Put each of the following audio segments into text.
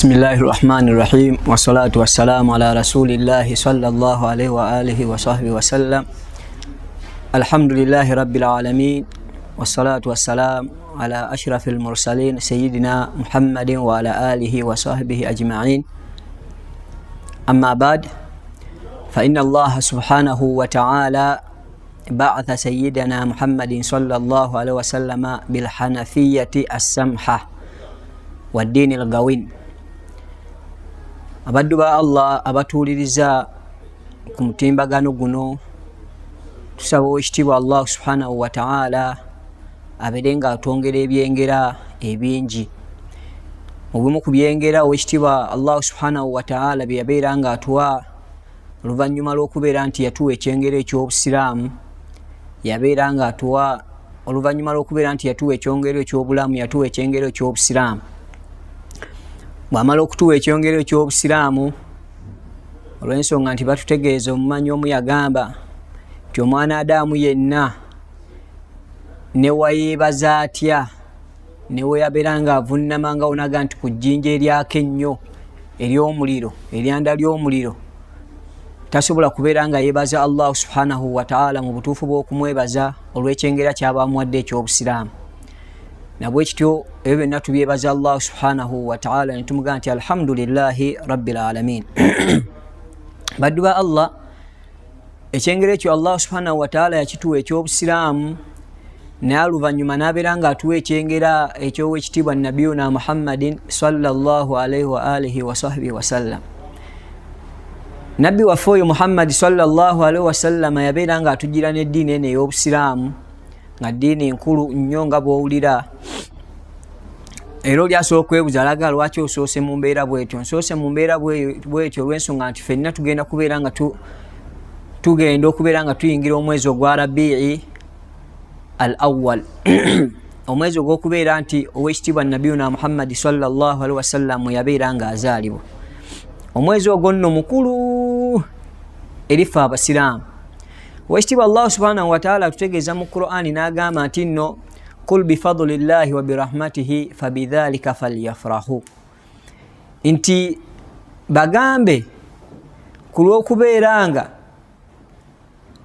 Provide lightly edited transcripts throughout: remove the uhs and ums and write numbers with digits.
Bismillahi rahmani rahim wassalatu wassalamu ala rasulillahi sallallahu alaihi wa alihi wa sahbihi wasallam. Alhamdulillahi rabbil alamin wassalatu wassalam ala ashrafil mursalin sayyidina Muhammadin wa ala alihi wa sahbihi ajma'in. Amma ba'd, fa inna Allaha subhanahu wa ta'ala ba'atha sayyidina Muhammadin sallallahu alaihi wasallama bil hanafiyati as-samha wa ddiini al-gawin. Abaddu ba Allah abatuuliriza ku mutimbagano guno, tusaba owekitiibwa Allah subhanahu wa ta'ala abeere nga atwongera ebyengera ebingi. Mu bimu ku byengera owekitiibwa Allah subhanahu wa ta'ala bye yabeera nga atuwa oluvannyuma lw'okubeera nti yatuwa ekyengera eky'obusiraamu, yabeera nga atuwa oluvannyuma lw'okubeera nti yatuwa ekyongero eky'obulamu, yatuwa ekyengero eky'obusiraamu. Bw'amala okutuwa ekyongero eky'obusiraamu, olw'ensonga nti batutegeeza omumanyi omu yagamba nti omwana Adamu yenna ne wayeebaza atya, ne we yabeera ng'avunnama nga onaga nti ku jjinja eryaka ennyo ery'omuliro, eryanda ly'omuliro, tasobola kubeera nga yeebaza Allah subhanahu wa ta'ala mu butuufu bw'okumwebaza olw'ekyengera ky'aba amuwadde eky'obusiraamu. Nabwe kityo ebyo byonna tubyebaza Allah subhanahu wa ta'ala ne tumugamba nti alhamdulillahi rabbil alamin. Baddu ba Allah, ekyengera ekyo Allah subhanahu wa ta'ala yakituwa eky'obusiraamu, naye oluvannyuma n'abeera ng'atuwa ekyengera eky'owekitiibwa nabiyuna Muhammadin sallallahu alaihi wa alihi wa sahbihi wasallam. Nabbi waffe oyo Muhammadi sallallahu alaihi wasallama yabeera ng'atugira n'eddiini eno ey'obusiraamu, nga ddiini nkulu nnyo nga bw'owulira. Era oli asobola okwebuuza alaga lwaki osoose mu mbeera bw'etyo. Nsoose mu mbeera bw'etyo olw'ensonga nti ffenna tugenda kubeera nga tugenda okubeera nga tuyingira omwezi ogwa Rabii al Awwal, omwezi ogw'okubeera nti owekitiibwa nabiyuna Muhammadi sallallahu alaihi wasallam yabeera ng'azaalibwa. Omwezi ogwo nno mukulu eri ffe abasiraamu. Owekitiibwa Allah subhanahu wataala atutegeeza mu Qur'ani n'agamba nti nno kul bifadlillahi wa birahmatihi fabidhalika falyafrahu, nti bagambe ku lw'okubeera nga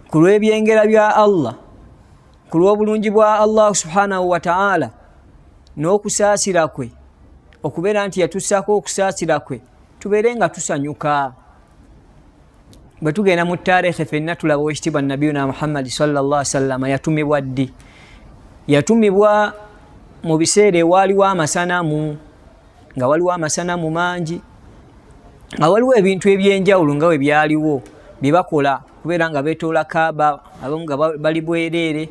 ku lw'ebyengera bya Allah, ku lw'obulungi bwa Allah subhanahu wataala n'okusaasira kwe, okubeera nti yatussaako okusaasira kwe, tubeere nga tusanyuka. Bwe tugenda mu tareekhe ffenna tulaba owekitiibwa nabiyuna Muhammadi sallallahu alaihi wasallama yatumibwa ddi? Yatumibwa mu biseera ewaaliwo amasanamu, nga waliwo amasanamu mangi, nga waliwo ebintu ebyenjawulo nga bwe byaliwo bye bakola kubeera nga beetoola Kaaba, abamu nga bali bwereere,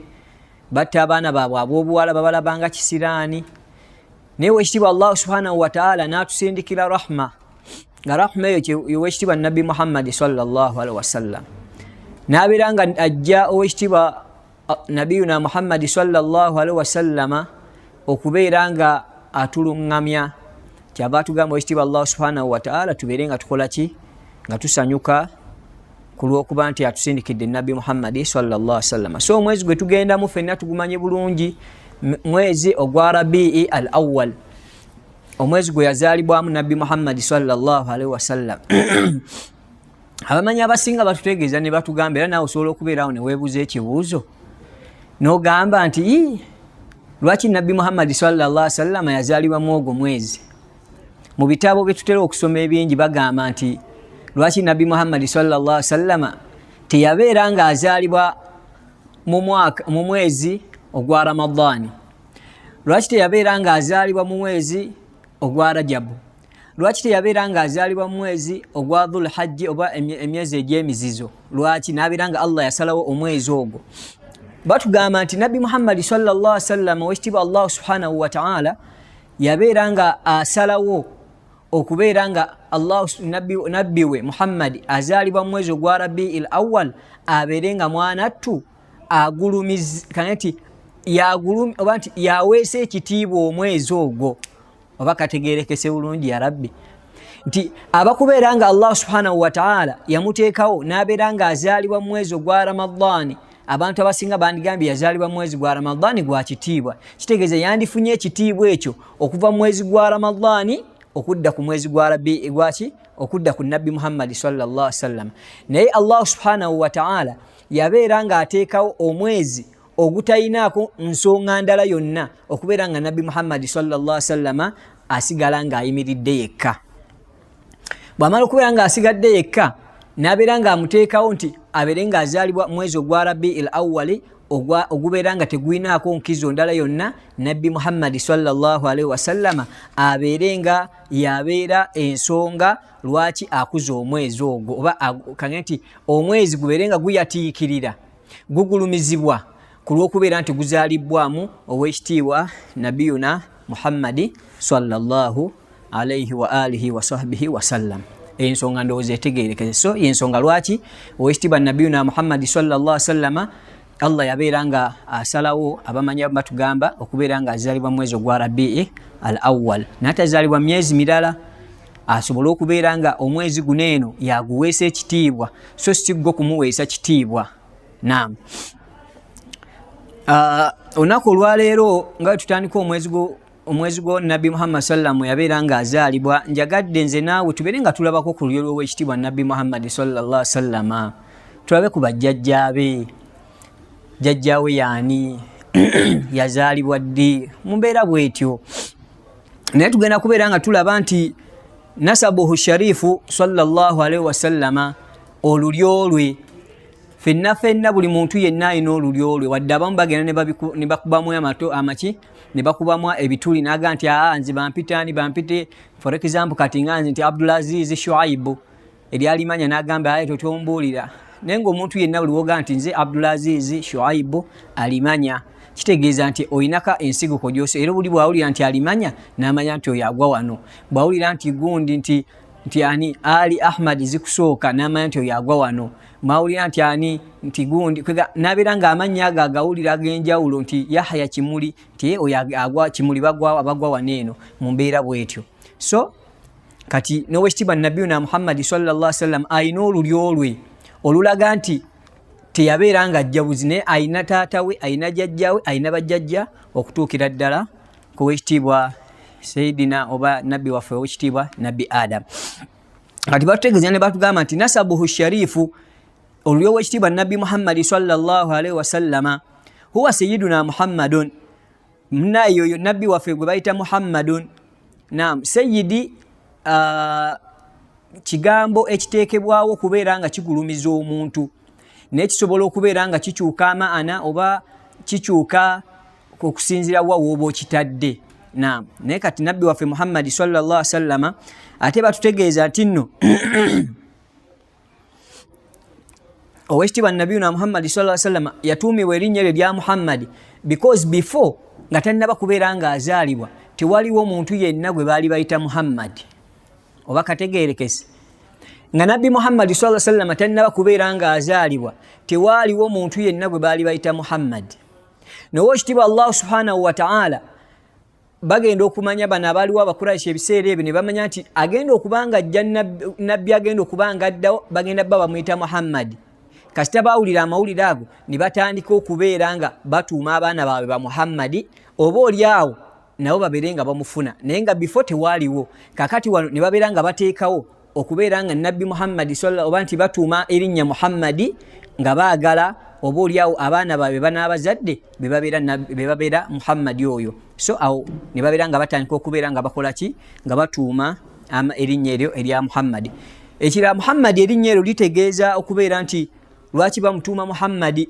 batta abaana baabwe ab'obuwala babalabanga kisiraani. Naye owekitiibwa Allah subhanahu wataala n'atusindikira rahma, nga rahma eyo owekitiibwa nabbi Muhammadi sallallahu alaihi wasallam n'abeera nga ajja owekitiibwa nabiyuna Muhammadi sallallahu alaihi wasallama okubeera nga atuluŋŋamya. Kyava atugamba owekitiibwa Allah subhanahu wataala tubeere nga tukola ki? Nga tusanyuka ku lw'okuba nti atusindikidde nabbi Muhammadi sallallahu alaihi wasallama. So omwezi gwe tugendamu ffenna tugumanye bulungi, mwezi ogwa Rabii al Awwal, omwezi gwe yazaalibwamu nabbi Muhammadi sallallahu alaihi wasallam. Abamanyi abasinga batutegeeza ne batugamba, era naawe osobola okubeerawo ne weebuuza ekibuuzo n'ogamba nti lwaki nabbi Muhammadi sallallahu alaihi wasallama yazaalibwa mu ogwo mwezi? Mu bitabo bye tutera okusoma ebingi bagamba nti lwaki nabbi Muhammadi sallallahu alaihi wasallama teyabeera ng'azaalibwa mu mwezi ogwa Ramadhaani? Lwaki teyabeera ng'azaalibwa mu mwezi ogwa Rajabu? Lwaki teyabeera ng'azaalibwa mu mwezi ogwa Dhulhajji oba emyezi egy'emizizo? Lwaki n'abeera nga Allah yasalawo omwezi ogwo? Batugamba nti nabbi Muhammadi sallallahu alaihi wasallam owekitiibwa Allah subhanahu wa ta'ala yabeera nga asalawo okubeera nga Allah nabbi we Muhammadi azaalibwa mu mwezi ogwa Rabii al Awwal, abeere nga mwanattu nti oba nti yaweesa ekitiibwa omwezi ogwo. Oba kategerekese bulungi ya Rabbi nti abakubeera nga Allah subhanahu wataala yamuteekawo n'abeera nga azaalibwa mu mwezi ogwa Ramadhaani, abantu abasinga bandigambye yazaalibwa mu mwezi gwa Ramadhaani gwa kitiibwa, kitegeeza yandifunye ekitiibwa ekyo okuva mu mwezi gwa Ramadhaani Okudda ku mwezi gwa Rabi gwaki, okudda ku Nabbi Muhammadi sallallahu sallam. Naye Allahu subhanahu wataala yabeera ng'ateekawo omwezi ogutayinaako nsonga ndala yonna okubeera nga Nabbi Muhammadi sallallahu sallama asigala ng'ayimiridde yekka. Bw'amala okubeera ng'asigadde yekka, n'abeera ng'amuteekawo nti abeere ng'azaalibwa mwezi ogwa Rabi il Awali, ogubeera nga tegulinaako nkizo ndala yonna, Nabbi Muhammadi sallallahu alaihi wasallama abeere nga yabeera ensonga lwaki akuza omwezi ogwo, oba kange nti omwezi gubeere nga guyatiikirira, gugulumizibwa ku lw'okubeera nti guzaalibbwamu ow'ekitiibwa Nabiyuna Muhammadi sallallahu alaihi wa alihi wa sahbihi wasallam. Ensonga ndowooza etegerekese. So yensonga lwaki owekitiibwa Nabiyuna Muhammadi sallallahu sallama Allah yabeera nga asalawo, abamanya batugamba, okubeera nga azaalibwa mwezi ogwa Rabii al Awal, naye tazaalibwa myezi mirala, asobole okubeera nga omwezi guno eno yaguweesa ekitiibwa, so si gwo kumuweesa kitiibwa. Naam, olunaku olwaleero nga tutandika omwezi gwo Nabbi Muhammad sallamu yabeera nga azaalibwa, njagadde nze naawe tubeere nga tulabako ku lulyo lw'owekitiibwa Nabbi Muhammadi sallallahu sallama, tulabe ku bajjajjaabe. Jjajjaawe yaani? Yazaalibwa ddi? Mu mbeera bwetyo, naye tugenda kubeera nga tulaba nti nasabuhu sharifu sallallahu alaihi wasallama, olulyo lwe, fenna fenna buli muntu yenna alina olulyo lwe, wadde abamu bagenda ne bakubamu amato amaki, ne bakubamu ebituli, naga nti aa, nze bampitaani, bampite for example kati nga nze nti Abdulaziz Shuaibu eryalimanya, n'agamba aye totombuulira. Naye ngaomuntu yenna buli woga nti nze Abdulaziz Shuaibu alimanya, kitegeeza nti olinako ensibuko gyose. Era buli bwawulira nti alimanya, n'amanya nti oyo agwa wano. Bwawulira nti gundi nti ani Ali Ahmad zikusooka, n'amanya nti oyo agwa wano. Mwawulira nti ani nti gundi, n'abeera ng'amannya ago agawulira ag'enjawulo, nti Yahya Kimuli, nti oyo agwa Kimuli, bagwa abagwa wano eno, mu mbeera bwetyo. So kati nowekitiibwa Nabiyuna Muhammadi sallallahu sallam alina olulyo lwe olulaga nti teyabeera nga ajjabuzi, naye alina taata we, alina jjajjawe, alina bajjajja okutuukira ddala ku wekitiibwa Seidina oba nabbi waffe owekitiibwa Nabbi Adam. Kati batutegeeza ne batugamba nti nasabuhu sharifu, olulyo wekitiibwa Nabbi Muhammadi sallallahu alaihi wasallama, huwa Sayiduna Muhammadun, munaye oyo nabbi waffe gwe bayita Muhammadun. Nam, seyidi kigambo ekiteekebwawo okubeera nga kigulumiza omuntu, naye kisobola okubeera nga kikyuka amaana oba kikyuka okusinziira wa wooba okitadde. Nam, naye kati nabbi waffe Muhammadi sallallahu sallama ate batutegeeza nti nno owekitiibwa Nabiyuna Muhammadi sallallahu sallama yatuumibwa erinnya eryo lya Muhammadi because before nga tannaba kubeera ng'azaalibwa tewaliwo muntu yenna gwe baali bayita Muhammadi. Oba kategeerekese, nga Nabbi Muhammadi sallallahu sallama tannaba kubeera ng'azaalibwa tewaaliwo muntu yenna gwe baali bayita Muhammadi. Naye owekitiibwa Allahu subhanahu wataala bagenda okumanya bano abaaliwo Abakuraishi ebiseera ebyo ne bamanya nti agenda okuba nga ajja, nabbi agenda okuba nga addawo, bagenda bba bamuyita Muhammadi. Kasita baawulira amawulire ago, ne batandika okubeera nga batuuma abaana baabwe ba Muhammadi, oba oli awo nabo babeere nga bamufuna, naye nga before tewaaliwo. Kakati wano ne babeera nga bateekawo okubeera nga Nabbi Muhammadi, oba nti batuuma erinnya Muhammadi nga baagala oba oliawo abaana baabwe banaabazadde be babeera Muhammadi oyo. So awo ne babeera nga batandika okubeera nga bakola ki? Nga batuuma erinnya eryo erya Muhammadi. Ekirala, Muhammadi erinnya eryo litegeeza okubeera nti lwaki bamutuuma Muhammadi?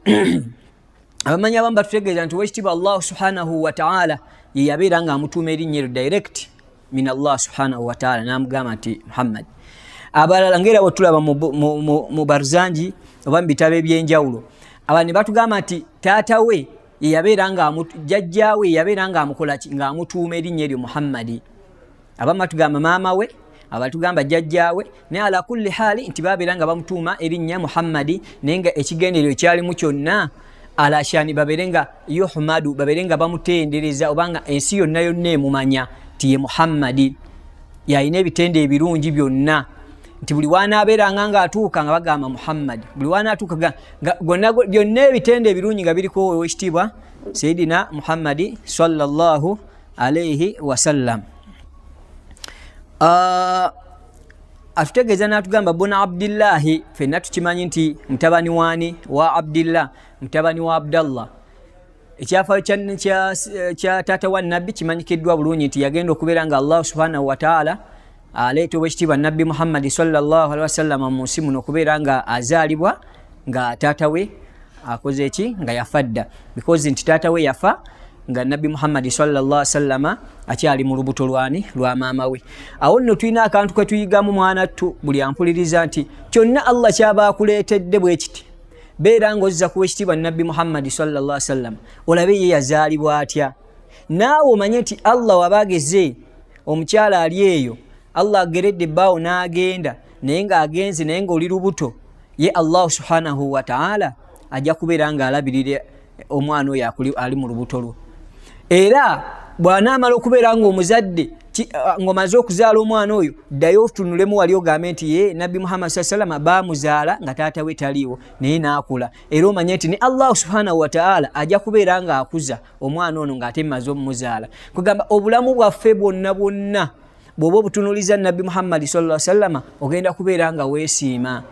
Abamanyi abamu batutegeeza nti owekitiibwa Allahu subhanahu wataala ye yabeera nga amutuuma erinnya eryo direct min Allah subhanahu wataala, namugamba nti Muhammad. Abalala ngaera bwetulaba mu Barzanji oba mu bitabo ebyenjawulo, aba ne batugamba nti taata we yeyabeera nga jjajjaawe yeyabeera nga amukolaki, ng'amutuuma erinnya eryo Muhammadi. Abamu batugamba maama we, abatugamba jjajjaawe, naye ala kulli haali nti babeera nga bamutuuma erinnya Muhammadi, naye nga ekigenderero ekyalimu kyonna alashani babeere nga yuhmadu, babeere nga bamutendereza, obanga ensi yonna yonna emumanya nti ye Muhammadi, yalina ebitende ebirungi byonna, nti buli wanaabeeranga ngaatuuka nga bagamba Muhammadi, buli wanaatuuka byonna ebitende ebirungi nga biriko owekitiibwa Sayidina Muhammadi sallallahu alaihi wasallam. Atutegeeza n'atugamba buna Abdillahi, fenna tukimanyi nti mutabani waani wa Abdillah, mutabani wa Abdallah. Ekyafaayo kya taata wa nabbi kimanyikiddwa bulungi nti yagenda okubeera nga Allah subhanahu wataala aleeta owekitiibwa nabbi Muhammadi sallallahu alaihi wasallama mu nsi muno okubeera nga azaalibwa nga taata we akoze eki, nga yafa dda, because nti taata we yafa nga nabbi Muhammadi sallallahu sallama akyali mu lubuto lwani lwa maama we. Awo nno tulina akantu ke tuyigamu mwana ttu buli ampuliriza nti kyonna Allah kyaba akuleetedde bwe kiti, beera ng'ozza kuwa ekitiibwa nabbi Muhammadi sallallahu sallama, olabe ye yazaalibwa atya, naawe omanye nti Allah waba ageze omukyala ali eyo, Allah ageredde ebbaawo n'agenda naye ng'agenze naye ng'oli lubuto, ye Allah subhanahu wataala ajja kubeera ng'alabirira omwana oyo ali mu lubuto lwo. Era bw'anaamala okubeera ng'omuzadde ng'omaze okuzaala omwana oyo, ddayo otunulemu wali ogambe nti ye nabbi Muhammad saa salama baamuzaala nga taata we taliiwo naye n'akula, era omanye nti ne Allah subhanahu wataala ajja kubeera ng'akuza omwana ono ng'ate mmaze omumuzaala. Kugamba obulamu bwaffe bwonna bwonna bw'oba obutunuliza nabbi Muhammadi sallallahu sallama, ogenda kubeera nga weesiima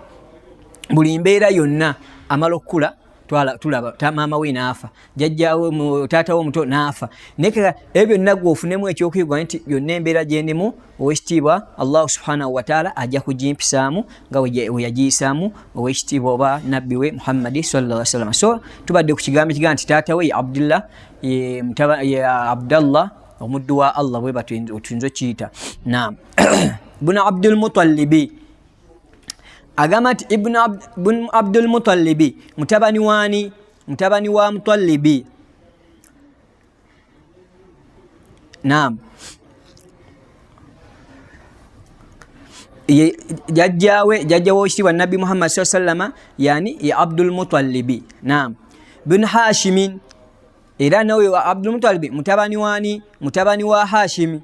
buli mbeera yonna. Amala okukula tulaba maama we n'afa, jjajjawe taata we omuto n'afa, naye ebyo byonna gwe ofunemu ekyokuyigwa nti byonna embeera gyendimu owekitiibwa Allahu subhanahu wataala ajja kugimpisaamu nga we yagiyisaamu owekitiibwa oba nabbi we Muhammadi sallallahu sallama. So tubadde ku kigambo ekigaa nti taata we ye Abdullah, ye Abdallah omuddu wa Allah, bwe batuyinza okiyita. Naam, buna Abdulmutalibi agamba nti ibnu Abdulmutalibi mutabani waani, mutabani wa Mutalibi. Naam, jajjawe jajja w'ekitiibwa nabbi Muhammad saa sallama yani ye Abdulmutalibi. Naam, bin Hashimin, era noyo Abdulmutalibi mutabani waani, mutabani wa Hashimi,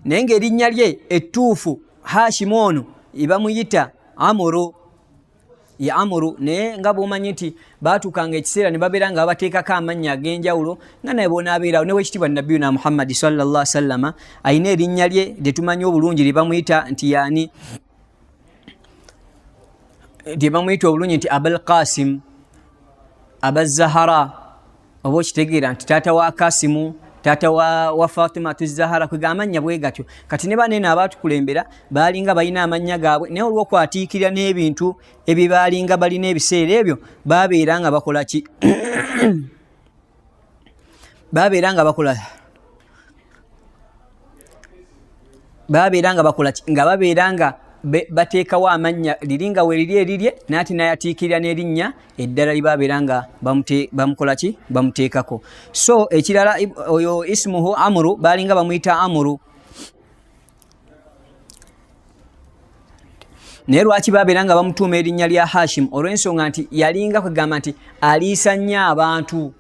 naye ng'erinnya lye ettuufu Hashimu ono ebamuyita Amuru, ye Amuru. Naye nga bwomanyi nti baatuukanga ekiseera ne babeera nga babateekako amannya ag'enjawulo nga naye bonaabeerawo newekitiibwa nabiyuna Muhammadi sallallahu sallama alina erinnya lye lyetumanyi obulungi lye bamuyita nti yaani, lye bamuyita obulungi nti Abul Qasim Abazahara, oba okitegeera nti taata wa Kasimu, taata wa Fatima Tuzahara, kwega amannya bwe gatyo. Kati ne banene abaatukulembera baalinga balina amannya gaabwe, naye olw'okwatiikirira n'ebintu ebibaalinga balina ebiseera ebyo, babeera nga bakola ki, babeera nga bakola babeera nga bakola ki, nga babeera nga bateekawo amannya liri nga weriri erirye, naate nayatiikirira n'erinnya eddala libabeera nga bamukola ki, bamuteekako. So ekirala oyo ismuhu Amuru, baalinga bamuyita Amuru, naye lwaki babeera nga bamutuuma erinnya lya Hashim? Olw'ensonga nti yalinga kwegamba nti aliisa nnyo abantu.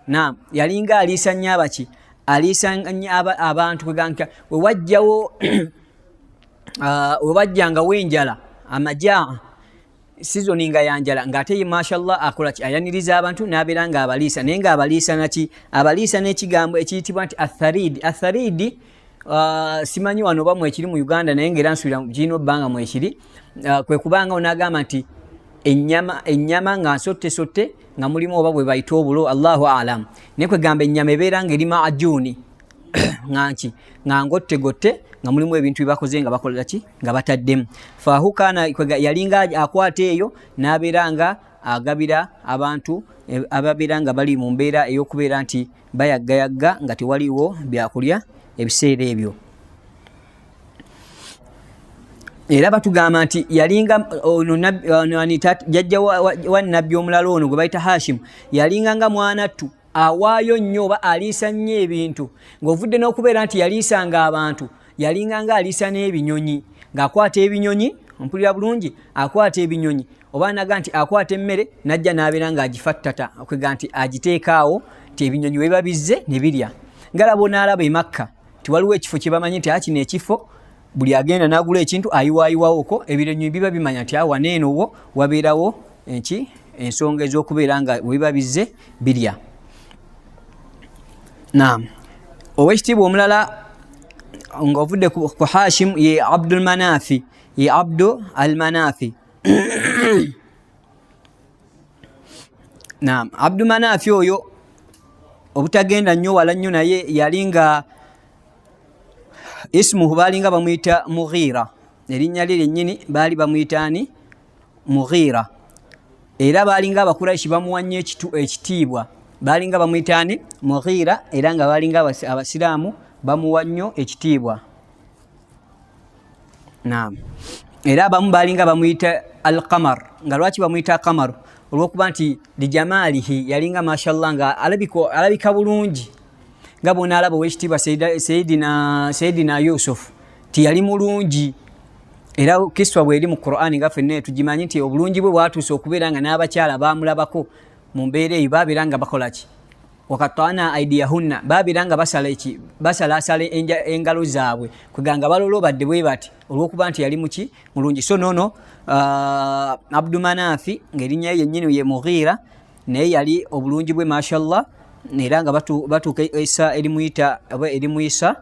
Naam, yalinga aliisa nnyo abaki, aliisa nnyo abantu, kwegamba wewajjawo wewajjangawo enjala, amajaa sizoni nga yanjala, ng'ate ye mashallah akola ki, ayaniriza abantu n'abeera ng'abaliisa, naye ng'abaliisa naki, abaliisa n'ekigambo ekiyitibwa nti atharidi. Atharidi simanyi wano oba mwekiri mu Uganda, naye ng'era nsuubira kirina obbanga mwekiri, kwe kubanga onaagamba nti ennyama nga nsottesotte nga mulimu oba bwe bayita obulo, Allahu alam, naye kwegamba ennyama ebeera ng'eri maajuuni nga nki, nga ngottegotte, nga mulimu ebintu byebakoze nga bakola ki, nga bataddemu fahukana, yalinga akwata eyo n'abeera nga agabira abantu ababeera nga bali mu mbeera ey'okubeera nti bayaggayagga nga tewaliwo byakulya ebiseera ebyo. Era batugamba nti yalinga ono jjajja wa nabbi omulala ono gwe bayita Hashim, yalinga nga mwana ttu awaayo nnyo oba aliisa nnyo ebintu, ng'ovudde n'okubeera nti yaliisanga abantu, yalinga nga aliisa n'ebinyonyi, ng'akwata ebinyonyi, mpulira bulungi, akwata ebinyonyi oba naga nti akwata emmere n'ajja n'abeera ng'agifattata, okwega nti agiteekaawo nti ebinyonyi we biba bizze ne birya. Ngalaba onaalaba e Makka nti waliwo ekifo kye bamanyi nti kino ekifo buli agenda n'agula ekintu ayiwaayiwawoko, ebinyonyi biba bimanya nti wano eno wo wabeerawo enki ensonga ez'okubeera nga we biba bizze birya. Naam, owekitiibwa omulala Ng'ovudde ku Hashim ye Abdulmanafi, ye Abdu Almanafi. Naam, Abdulmanafi oyo obutagenda nnyo wala nnyo, naye yali nga ismuhu baalinga bamuyita Mughira, erinnya lye lyennyini baali bamuyita ani? Mughira. Era baalinga Abakuraishi bamuwa nnyo ekitiibwa, baalinga bamuyita ani? Mughira. Era nga baalinga Abasiraamu bamuwa nnyo ekitiibwa. Naam, era abamu baalinga bamuyita Alqamar. Nga lwaki bamuyita Qamar? Olwokuba nti lijamaalihi, yalinga mashallah nga alabika bulungi, nga bwonaalaba owekitiibwa Sayidina Yusuf ti yali mulungi. Era kiswa bweri mu Qur'ani nga fenna tugimanyi nti obulungi bwe bwatuuse okubeera nga n'abakyala bamulabako mu mbeera eyo, babeera nga bakolaki? Wakatana aidiyahunna, babeera nga basala eki? Basalasala engalo zaabwe, kweganga balolobadde bwe bati olwokuba nti yali muki? Mulungi. So nono Abdumanafi ng'erinnya ye yennyini ye Mughira, naye yali obulungi bwe mashallah, era nga batuuka esa erimuyita oba erimuyisa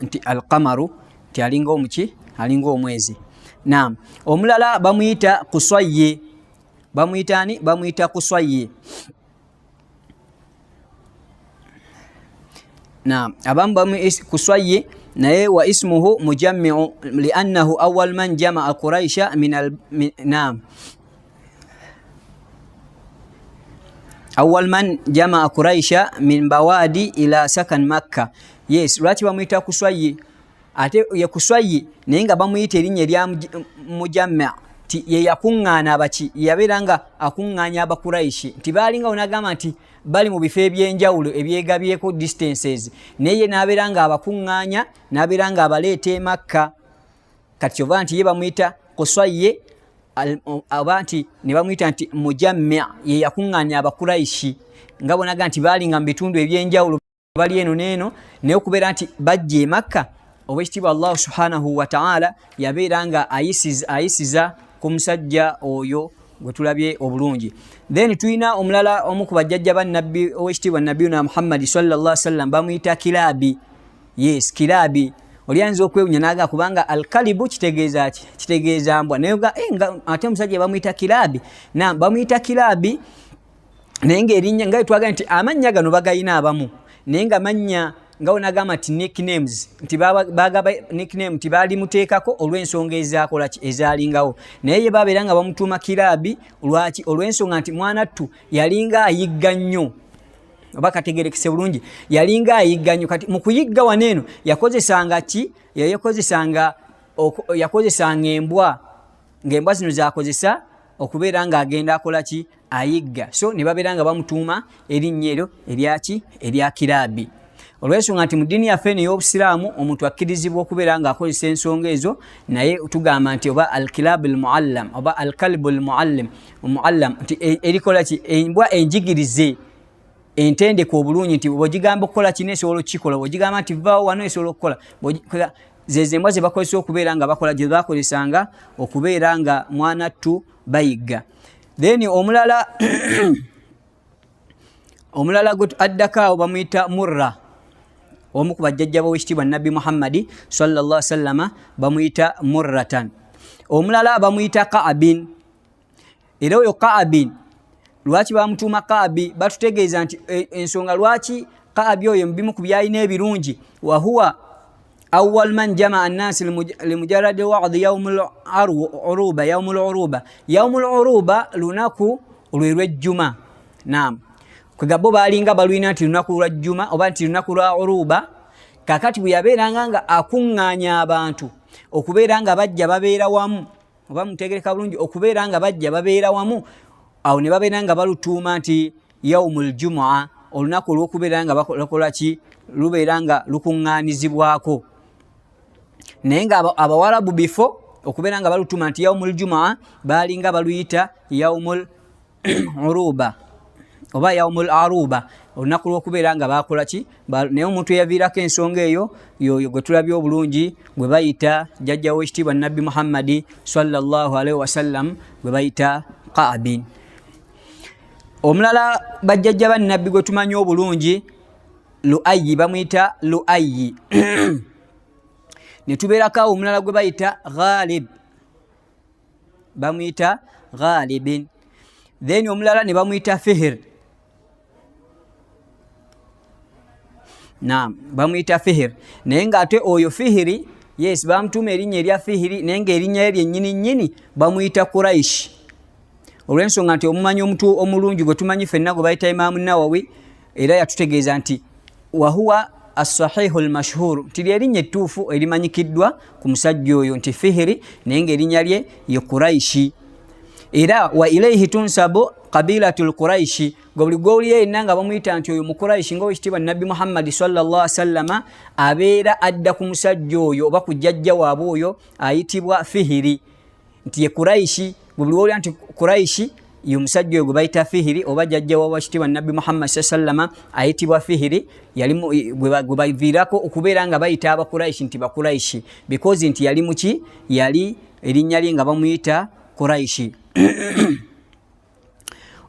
nti Alqamaru, nti alinga omuki? Alinga omwezi. Naam, omulala bamuyita Kuswaye. Bamuyita ani? Bamuyita Kuswaye. Naam, abamu bamu Kuswaye, naye wa ismuhu Mujammiu liannahu awal man jamaa Quraisha min al, naam, awal man jamaa Quraisha min bawadi ila sakan Makka. Yes, lwaki bamuyita Kuswaye? Ate ye Kuswayi, naye nga bamuyita erinnya erya Mujamma nti ye yakuŋŋaana abaki, yabeera nga akuŋŋaanya Abakuraishi, nti baalinga onagamba nti bali mu bifo ebyenjawulo ebyegabyeko distances, naye ye n'abeera nga abakuŋŋaanya, n'abeera nga abaleeta e Makka. Kati kyova nti ye bamuyita Kuswaye oba nti ne bamuyita nti Mujamma, ye yakuŋŋaanya Abakuraishi nga bonaga nti baalinga mu bitundu ebyenjawulo, bali eno neeno, naye okubeera nti bajja e Makka, owekitiibwa Allahu subhanahu wataala yabeera nga ayisiza ku musajja oyo gwe tulabye obulungi. Then tulina omulala, omu ku bajjajja ba nabbi owekitiibwa Nabiyuna Muhammadi sallallahu sallam, bamuyita Kilaabi. Yes, Kilaabi. Oli ayinza okwewunya naga kubanga alkalibu kitegeeza ki? Kitegeeza mbwa. Naye ate omusajja bamuyita Kilaabi. Na bamuyita Kilaabi, naye ngaerinnya nga twagala nti amannya gano bagayina abamu, naye nga mannya nga wonagamba nti nicknames, nti bagaba nickname nti baalimuteekako olw'ensonga ezakolaki, ezalingawo. Naye ye babeera nga bamutuuma Kiraabi. Lwaki? Olw'ensonga nti mwana ttu yalinga ayigga nnyo, oba kategerekese bulungi, yalinga ayigga nnyo. Kati mu kuyigga wano eno yakozesanga ki? Yakozesanga embwa, ng'embwa zino zakozesa okubeera ng'agenda akola ki? Ayigga. So ne babeera nga bamutuuma erinnya eryo eryaki? Erya Kiraabi, olw'ensonga nti mu ddiini yaffe eno ey'Obusiraamu omuntu akkirizibwa okubeera ng'akozesa ensonga ezo. Naye tugamba nti oba alkilaabu almuallam oba alkalbu almuallim muallam, nti erikola ki? Embwa enjigirize, entendeka obulungi, nti bwogigamba okukola kino esobola okukikola, bwogigamba nti vaawo wano esobola okukola. Zezo embwa ze bakozesa okubeera nga bakola, gye bakozesanga okubeera nga mwana ttu bayigga. Then omulala gwe addako awo bamuyita Murra, omu ku bajjajja b'owekitiibwa Nabbi Muhammadi sallallahu sallama, bamuyita Murratan. Omulala bamuyita Kaabin. Era oyo Kaabin lwaki bamutuuma Kaabi? Batutegeeza nti ensonga lwaki Kaabi oyo mubimu ku byalina ebirungi, wahuwa awal man jamaa annasi limujaradi wadi yaumu luruba. Yaumu luruba, yaumu luruba lunaku lwe lwejjuma. Naam, kwegabo balinga balwina nti lunaku lwa jjuma oba nti lunaku lwa uruba. Kakati bwe yabeeranga nga akuŋŋaanya abantu okubeera nga bajja babeera wamu, oba mutegereka bulungi, okubeera nga bajja babeera wamu awo, ne babeera nga balutuuma nti yaumu ljumua, olunaku olw'okubeera nga bakola ki? Lubeera nga lukuŋŋaanizibwako. Naye nga Abawarabu bifo okubeera nga balutuuma nti yaumu ljumaa, baalinga baluyita yaumu uruba oba yaumu aruba, olunaku lw'okubeera nga bakola ki? Naye omuntu eyaviirako ensonga eyo yoyo gwe tulabye obulungi, gwe bayita jjajja w'ekitiibwa Nabbi Muhammadi sallallahu alaihi wasallam, gwe bayita Kaabin. Omulala bajjajja ba Nabbi gwe tumanyi obulungi Luayi, bamuyita Luayi. Ne tubeerako awo omulala gwe bayita Ghalib, bamuyita Ghalibin. Then omulala ne bamuyita Fihir. Naam, bamuyita Fihir, naye ng'ate oyo Fihiri, yes, bamutuuma erinnya erya Fihiri, naye ng'erinnya lye lyennyini nnyini bamuyita Quraish, olw'ensonga nti omumanyi omuntu omulungi gwe tumanyi ffenna gwe bayita Imaamu Nawawi, era yatutegeeza nti wahuwa assahihu lmashhur, nti lyerinnya ettuufu erimanyikiddwa ku musajja oyo nti Fihiri, naye ng'erinnya lye ye Quraishi. Era wa ilaihi tunsabu kabilatu lquraishi, gwe buli gwowulira yenna nga bamuyita nti oyo Mukuraishi, nga owekitiibwa Nabbi Muhammadi sallallahu sallama, abeera adda ku musajja oyo oba ku jjajja waabwe oyo ayitibwa Fihiri, nti ye Kuraishi. Gwe buli wowulira nti Kuraishi, ye omusajja oyo gwe bayita Fihiri, oba jjajja wawakitiibwa Nabbi Muhammad sa sallama ayitibwa Fihiri, yali gwe baviirako okubeera nga bayita Abakuraishi nti Bakuraishi, because nti yali muki, yali erinnya lye nga bamuyita Kuraishi.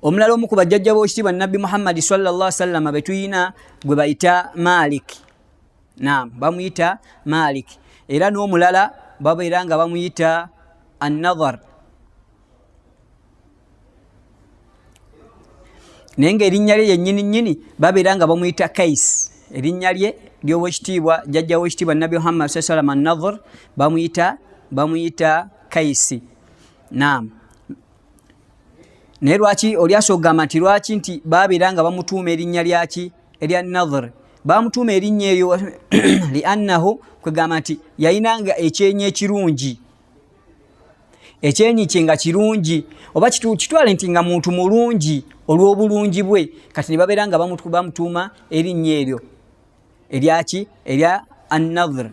Omulala omu ku bajjajja b'owekitiibwa Nabbi Muhammadi sallallahu sallama betuyina gwe bayita Malik. Naam, bamuyita Malik. Era n'omulala babeera nga bamuyita Annadhar, naye ngaerinnya lye yennyini nnyini babeera nga bamuyita Kais. Erinnya lye lyowekitiibwa jjajja wekitiibwa Nabbi Muhammad saa salama Annadhar bamuyita Kaisi. Naam, naye lwaki oli asobola okugamba nti lwaki nti babeera nga bamutuuma erinnya lyaki erya Nadhr? Bamutuuma erinnya eryo liannahu, kwegamba nti yayinanga ekyenyi ekirungi, ekyenyi kye nga kirungi, oba kitwale nti nga muntu mulungi olw'obulungi bwe, kati ne babeera nga bamutuuma erinnya eryo eryaki, erya Annadhr.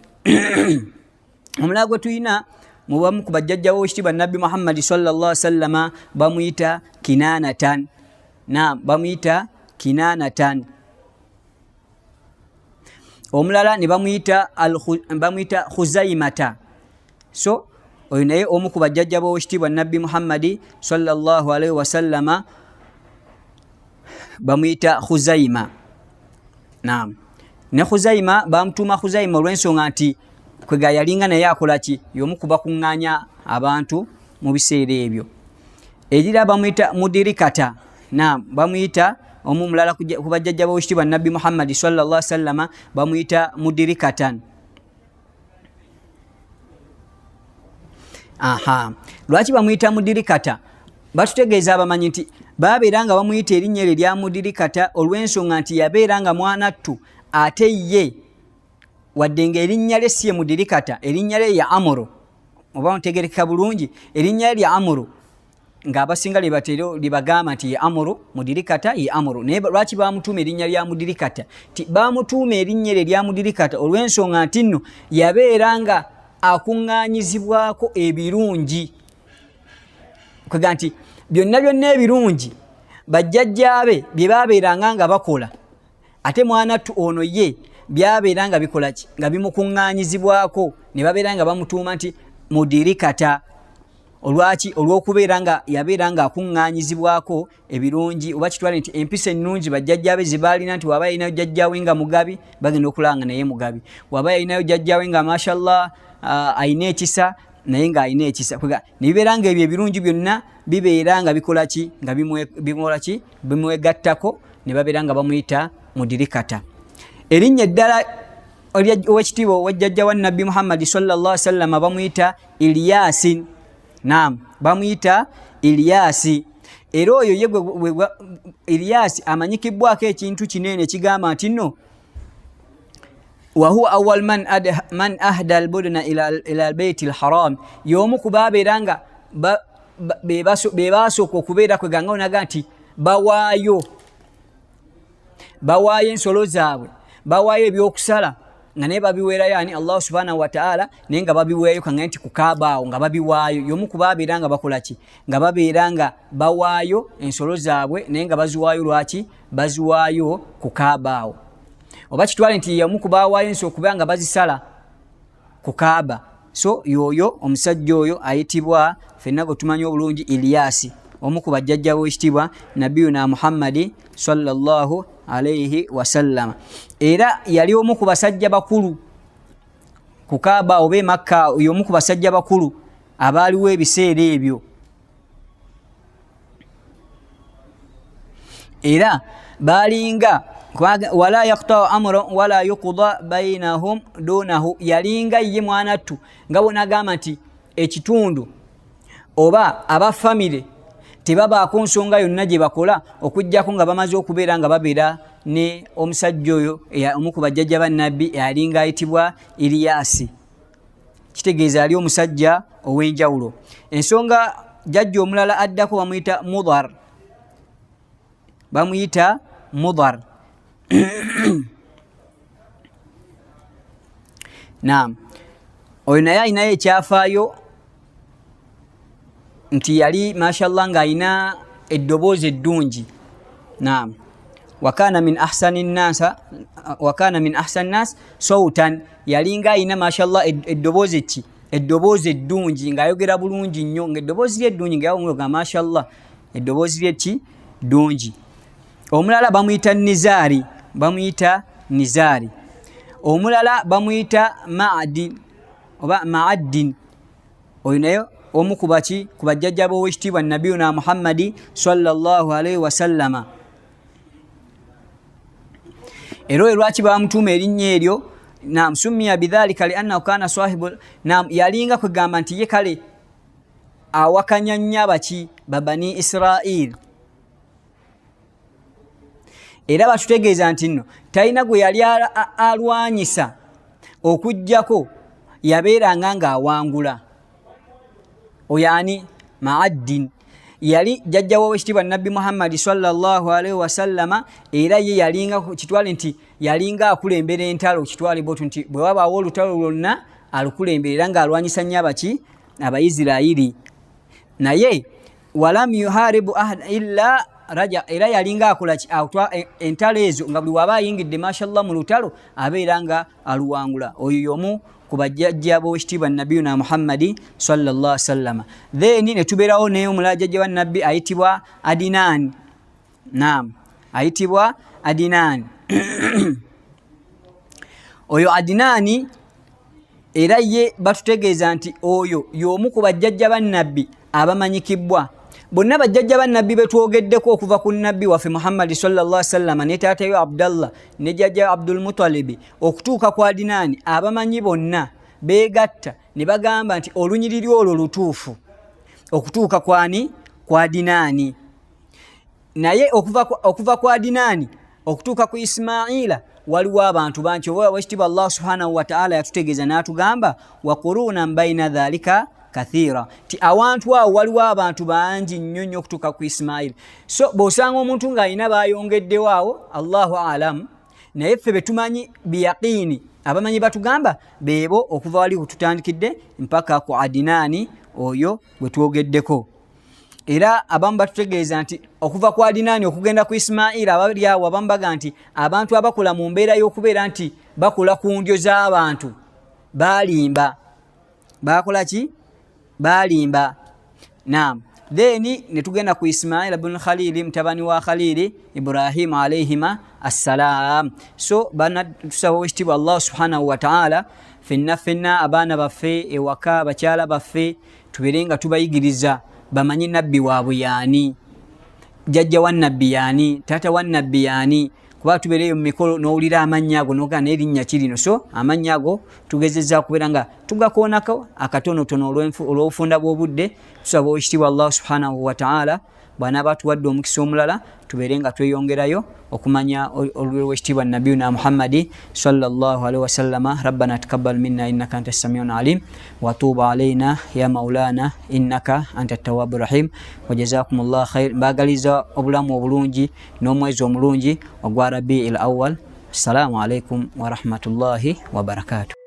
Omulala gwe tulina mubamu ku bajjajja w'ekitiibwa Nabbi Muhammadi sallallahu sallama bamuyita Kinanatan. Naam, bamuyita Kinanatan. Omulala ne bamuyita Khuzaimata. So oyo naye omu ku bajjajja b'owekitiibwa Nabbi Muhammadi sallallahu alaihi wasallama bamuyita Khuzaima. Naam, ne Khuzaima bamutuuma Khuzaima olw'ensonga nti kwega yalinga naye akola ki, y'omu ku bakuŋŋaanya abantu mu biseera ebyo. Erira bamuyita Mudirikata. Naam, bamuyita omu mulala ku bajjajja b'owekitiibwa Nabbi Muhammadi sallallahu sallama bamuyita Mudirikatan. Aha, lwaki bamuyita Mudirikata? Batutegeeza abamanyi nti babeera nga bamuyita erinnya eryo erya Mudirikata olw'ensonga nti yabeera nga mwanattu, ate ye wadde nga erinnya lye si ye Mudirikata, erinnya lye ya Amuro, oba ntegerekeka bulungi, erinnya lye lya Amuro, ng'abasinga lyebagamba nti ye Amuro, Mudirikata ye Amuro. Naye lwaki bamutuuma erinnya lya Mudirikata? Ti bamutuuma erinnya eryo erya Mudirikata olw'ensonga nti nno yabeera nga akuŋŋaanyizibwako ebirungi, kwega nti byonna byonna ebirungi bajjajjaabe bye babeeranga nga bakola, ate mwanattu ono ye byabeera nga bikola ki, nga bimukuŋŋaanyizibwako, ne babeera nga bamutuuma nti Mudirikata. Olwaki? Olw'okubeera nga yabeera nga akuŋŋaanyizibwako ebirungi, oba kitwale nti empisa ennungi bajjajjaabe ze baalina, nti waba yalinayo jjajjaawe nga mugabi, bagenda okulaba nga naye mugabi, waba yalinayo jjajjaawe nga mashallah alina ekisa, naye ng'alina ekisa, ne bibeera nga ebyo ebirungi byonna bibeera nga bikola ki, nga bimola ki, bimwegattako, ne babeera nga bamuyita Mudirikata. Erinnya eddala owekitiibwa owajjajja wa Nabbi Muhammadi sallallahu sallama bamuyita Iliyasi. Naam, bamuyita Iliyasi. Era oyo ye Iliyasi amanyikibwako ekintu kinene ekigamba nti nno wahuwa awal man ahda albudna ila albeiti lharam, y'omu ku babeera nga be basooka okubeera kweganga onaga nti bawaayo ensolo zaabwe, bawaayo ebyokusala, nga naye babiweerayo ani? Allahu subhanahu wataala. Naye nga babiweeyo kangaye nti kukaaba awo nga babiwaayo, y'omu ku babeera nga bakola ki, nga babeera nga bawaayo ensolo zaabwe, naye nga baziwaayo lwaki? Baziwaayo ku kaaba awo, oba kitwale nti y'omu ku bawaayo ensolo okubeera nga bazisala ku kaaba. So yoyo omusajja oyo ayitibwa fenna gwe tumanyi obulungi Iliyasi, omu ku bajjajja b'ekitiibwa Nabiyuna Muhammadi sallallahu Alaihi wasallama. Era yali omu ku basajja bakulu ku Kaaba oba emakka, y'omu ku basajja bakulu abaaliwo ebiseera ebyo. Era balinga wala yaktau amra wala yuqda bainahum dunahu, yalinga ye mwanattu nga bwonagamba nti ekitundu oba aba famire tebabaako nsonga yonna gye bakola okuggyako nga bamaze okubeera nga babeera ne omusajja oyo omu ku bajjajja ba Nabbi alinga ayitibwa Iriyasi. Kitegeeza ali omusajja ow'enjawulo. Ensonga jjajja omulala addako bamuyita Mudhar, bamuyita Mudhar. Naam, oyo naye alinayo ekyafaayo nti yali mashallah ng'alina eddoboozi eddungi. Naam, wakana min ahsani nnasa, wakana min ahsani nnas sautan, yalinga alina mashallah eddoboozi ki, eddoboozi eddungi, ng'ayogera bulungi nnyo, ng'eddoboozi lye eddungi, nga mashallah eddoboozi lye ki ddungi. Omulala bamuyita Nizaari, bamuyita Nizaari. Omulala bamuyita Maadi oba Maaddin, oyo naye omu ku baki ku bajjajja b'owekitiibwa Nabiyuna Muhammadi sallallahu alaihi wasallama. Era oyo lwaki bamutuuma erinnya eryo? Nam, summiya bidhalika liannahu kana sahibu, nam, yalinga kwegamba nti ye kale awakanya nnyo abaki babani Israil. Era batutegeeza nti nno talina gwe yali alwanyisa okuggyako yabeeranga ng'awangula. Oyo ani? Maaddin, yali jjajja w'owekitiibwa Nabbi Muhammadi sallallahu alaihi wasallama. Era ye yalinga kitwale nti yalinga akulembera entalo, kitwale botu nti bwe wabaawo olutalo lwonna alukulembera, era ng'alwanyisa nnyo abaki Abaisirairi. Naye walam yuharibu ahad illa raja, era yalinga akola entalo ezo nga buli waba ayingidde mashallah mu lutalo abeera nga aluwangula. Oyo y'omu ku bajjajja b'owekitiibwa Nabiyuna Muhammadi sallallahu alaihi wasallama. Then ne tubeerawo naye omulala jjajja wa Nabbi ayitibwa Adinani. Naam, ayitibwa Adinani. Oyo Adinani era ye batutegeeza nti oyo y'omu ku bajjajja ba Nabbi abamanyikibwa bonna. Bajjajja ba Nabbi betwogeddeko okuva ku Nabbi waffe Muhammadi sallallahu alaihi wasallama ne taatayo Abdallah ne jjajja Abdulmutalibi okutuuka ku Adinaani, abamanyi bonna beegatta ne bagamba nti olunyiriri olwo lutuufu okutuuka kwani ku Adinaani. Naye okuva ku Adinaani okutuuka ku Isimaila waliwo abantu bangi. Oba wekitiibwa Allah subhanahu wataala yatutegeeza n'atugamba wa qurunan baina dhalika kathira, ti awantu awo waliwo abantu bangi nnyo nnyo okutuuka ku Isimaila. So bw'osanga omuntu ng'alina bayongeddewo awo, Allahu alamu, naye ffe betumanyi biyaqiini, abamanyi batugamba beebo okuva wali wetutandikidde mpaka ku Adinaani oyo gwe twogeddeko. Era abamu batutegeeza nti okuva ku Adinaani okugenda ku Isimaila abali awo, abamu baga nti abantu abakola mu mbeera y'okubeera nti bakola ku ndyo z'abantu baalimba, bakola ki? Baalimba. Naam, then ne tugenda ku Isimaila bun Khalili, mutabani wa Khalili Ibrahimu alaihima assalam. So bana, tusaba owekitiibwa Allah subhanahu wataala fenna fenna abaana baffe ewaka, bakyala baffe, tubeere nga tubayigiriza bamanye Nabbi waabwe yaani, jjajja wa Nabbi yaani, taata wa Nabbi yaani, kuba tubeereyo mu mikolo n'owulira amannya ago nogaa naye erinnya kirino. So amannya ago tugezezza kubeera nga tugakoonako akatonotono olw'obufunda bw'obudde. Tusaba owekitiibwa Allah subhanahu wataala bw'anaaba atuwadde omukisa omulala tubeere nga tweyongerayo okumanya olw'ekitiibwa Nabiyuna Muhammadi sallallahu alaihi wasallama. Rabbana takabbal minna innaka anta samiun alim watuuba alaina ya maulana innaka anta tawabu rahim, wajazakumullah khair. Mbaagaliza obulamu obulungi n'omwezi omulungi ogwa Rabii l Awal. Assalamu alaikum warahmatullahi wabarakatuh.